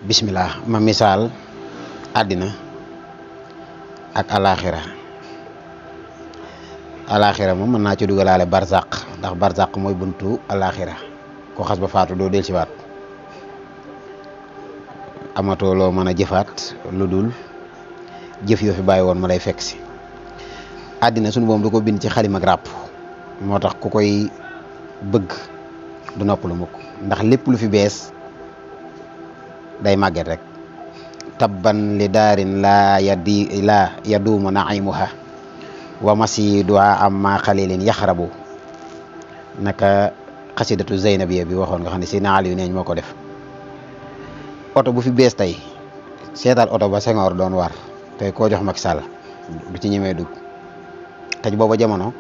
bismillah ma misaal àddina ak alaxira moom mën naa ci dugalaale barzaq ndax barzaq mooy buntu alaxira ko xas ba faatu doo del si waat amatoo loo mën a jëfaat lu dul jëf yoo fi bàyyi woon ma lay fekk si. àddina sunu boom da ko bind ci xalim ak ràpp moo tax ku koy bëgg du noppalu mukk ndax lépp lu fi bees day màgget rek. tabban li daarin laa yaduumu naimuha wa masiduha amma xalilin yaxrabu naka xasidatu zeynabiya bi waxoon nga xam ne si naal yu neeñ moo ko def. oto bu fi bees tey seetal oto ba Senghor doon war tey koo jox Macky Sall du ci ñemee dugg te booba jamono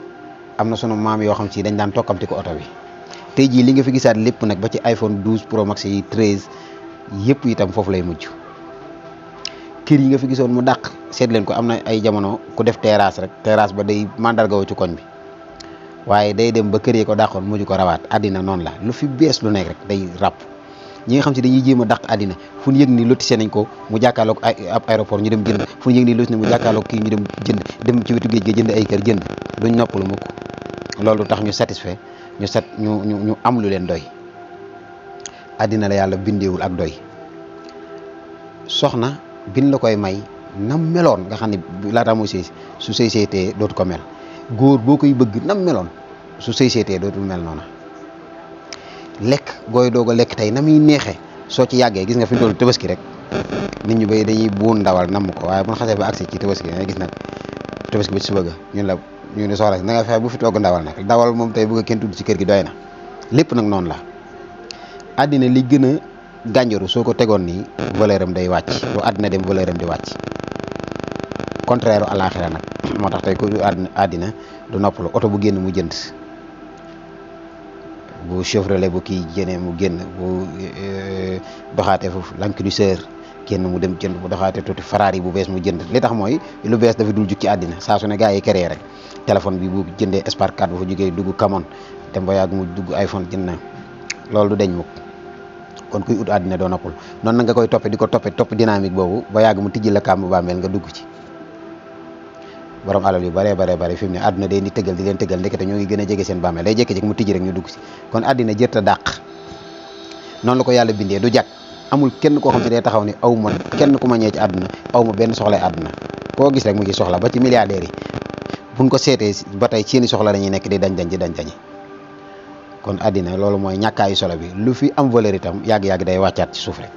am na sunu maam yoo xam si dañ daan tokkamti ko oto bi. tey jii li nga fi gisaat lépp nag ba ci iPhone 12 Pro Max yi 13 yëpp itam foofu lay mujj. kër yi nga fi gisoon mu dàq seet leen ko am na ay jamono ku def terrasse rek terrasse ba day mandargawo ci koñ bi waaye day dem ba kër yi ko dàqoon mujj ko rawaat. àddina noonu la lu fi bees lu nekk rek day ràpp. ñi nga xam si dañuy jéem a dàq àddina fu ñu yëg ni lotissé nañ ko mu jàkkaarloog ab aéroport ñu dem jënd fu ñu yëg ni lotissé mu jàkkaarloog kii ñu dem jënd dem ci wetu géej ga jënd ay kër jënd duñ noppalu mukk. loolu tax ñu satisfait ñu am lu leen doy. àddina la yàlla bindeewul ak doy. soxna bin la koy may nam meloon nga xam ne laataa muy sëy su sëy seetee dootu ko mel. góor boo koy bëgg nam meloon su sëy seetee dootul mel noona. lekk gooy doog a lekk tey na muy neexee soo ci yàggee gis nga fi doolu tabaski rek nit ñu bay dañuy buun ndawal namm ko waaye bu ñu xasee ba agsi ci tabaski ngay gis nag tabaski ba ci suba ga ñu ne soxla si na nga fexe bu fi togg ndawal nag ndawal moom tey bu nga kenn tudd ci kër gi doy na. lépp nag noonu la. àddina li gën a gànjaru soo ko tegoon nii valeur am day wàcc lu àddina dem valeur am di wàcc contraire u àllaaxira nag moo tax tey ko àddina du noppalu. oto bu génn mu jënd bu Chevrolet bu kii génnee mu génn bu doxaatee foofu Languedouceur génn mu dem jënd bu doxaatee tuuti Ferrari bu bees mu jënd. li tax mooy lu bees dafa dul jug ci àddina saa su ne gaa yi créé rek téléphone bi bu jëndee Spark 4 bu fa jógee dugg Camon dem ba yàgg mu dugg iPhone jënd na loolu du deñ mukk. kon kuy ut àddina doo noppal noonu na nga koy toppe di ko topp dynamique boobu ba yàgg mu tijji la kàmb bàmmeel nga dugg ci. borom alal yu bare fi mu ne àdduna day ni tëggal di leen tëggal ndekete ñoo ngi gën a jege seen bàmmeel day jékki-jékki mu tijji rek ñu dugg ci. kon àddina jërta dàq noonu la ko yàlla bindee du jag. amul kenn koo xam si day taxaw ni aw ma kenn ku ma ñee ci àdduna aw ma benn soxlay àdduna koo gis rek mu ngi soxla ba ci milliardaires yi buñ ko seetee ba tey seeni soxla la ñuy nekk di dañ kon àddina loolu mooy ñàkkaayu solo bi lu fi am valeur itam yàgg-yàgg day wàccaat ci suuf rek.